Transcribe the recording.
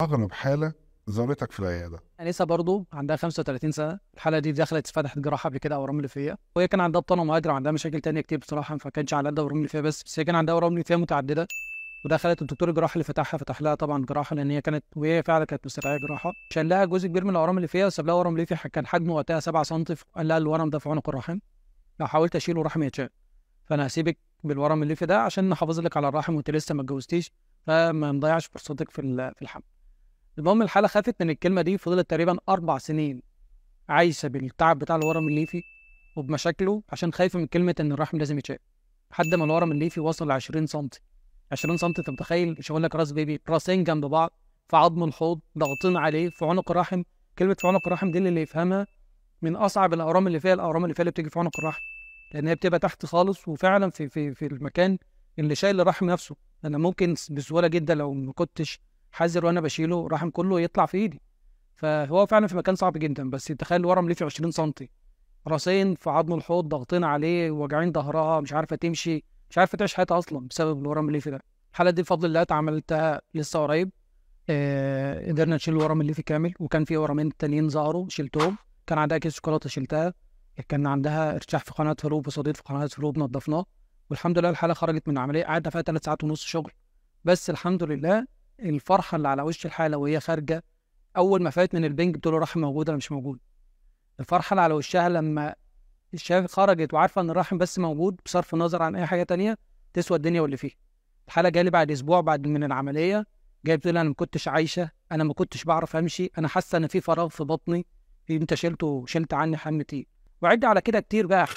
أغرب حالة زارتك في العيادة؟ أنسة برضو عندها 35 سنة. الحالة دي دخلت فتحت جراحة قبل كده أورام ليفية، وهي كان عندها بطانة مهاجرة وعندها مشاكل تانية كتير بصراحة، فما كانش عندها أورام ليفية بس هي كان عندها أورام ليفية متعددة. ودخلت الدكتور الجراحة اللي فتحها فتح لها طبعا جراحة، لأن هي كانت وهي فعلا كانت مستدعية جراحة. شال لها جزء كبير من الأورام اللي فيها وساب لها ورم ليفي كان حجمه وقتها 7 سم. قال لها الورم ده في عنق الرحم، لو حاولت أشيله الرحم يتشال، فأنا هسيبك بالورم الليفي ده عشان نحافظ لك على الرحم وأنت لسه ما اتجوزتيش، فما نضيعش فرصتك في الحمل. المهم الحالة خافت من الكلمة دي، فضلت تقريبا 4 سنين عايشة بالتعب بتاع الورم الليفي وبمشاكله عشان خايفة من كلمة إن الرحم لازم يتشال، لحد ما الورم الليفي وصل ل 20 سم. 20 سم أنت متخيل؟ مش هقول لك راس بيبي، راسين جنب بعض في عظم الحوض ضاغطين عليه في عنق الرحم. كلمة في عنق الرحم دي اللي يفهمها من أصعب الأورام اللي فيها، الأورام اللي فيها اللي بتيجي في عنق الرحم، لأن هي بتبقى تحت خالص وفعلا في في في المكان اللي شايل الرحم نفسه. أنا ممكن بسهولة جدا لو ما كنتش حذر وانا بشيله الرحم كله يطلع في ايدي، فهو فعلا في مكان صعب جدا. بس تخيل الورم ليه في 20 سم، راسين في عظم الحوض ضاغطين عليه، وجعين ظهرها، مش عارفه تمشي، مش عارفه تعيش حياتها اصلا بسبب الورم الليفي ده. الحالة دي بفضل الله اتعملتها لسه قريب، قدرنا نشيل الورم الليفي كامل، وكان في ورمين تانيين ظهروا شلتهم. كان عندها كيس شوكولاتة شلتها، كان عندها ارتشاح في قناة هروب وصديد في قناة هروب نظفناه، والحمد لله الحالة خرجت من العملية. قعدنا فيها 3 ساعات ونص شغل، بس الحمد لله الفرحة اللي على وش الحالة وهي خارجه اول ما فاتت من البنج بتقول له الرحم موجود ولا مش موجود. الفرحة اللي على وشها لما الشاف خرجت وعارفه ان الرحم بس موجود بصرف النظر عن اي حاجة تانية تسوى الدنيا واللي فيها. الحالة جالي بعد اسبوع بعد من العملية، جاية بتقول انا ما كنتش عايشه، انا ما كنتش بعرف امشي، انا حاسه ان في فراغ في بطني، انت شلته شلت عني حمل تقيل. وعد على كده كتير بقى.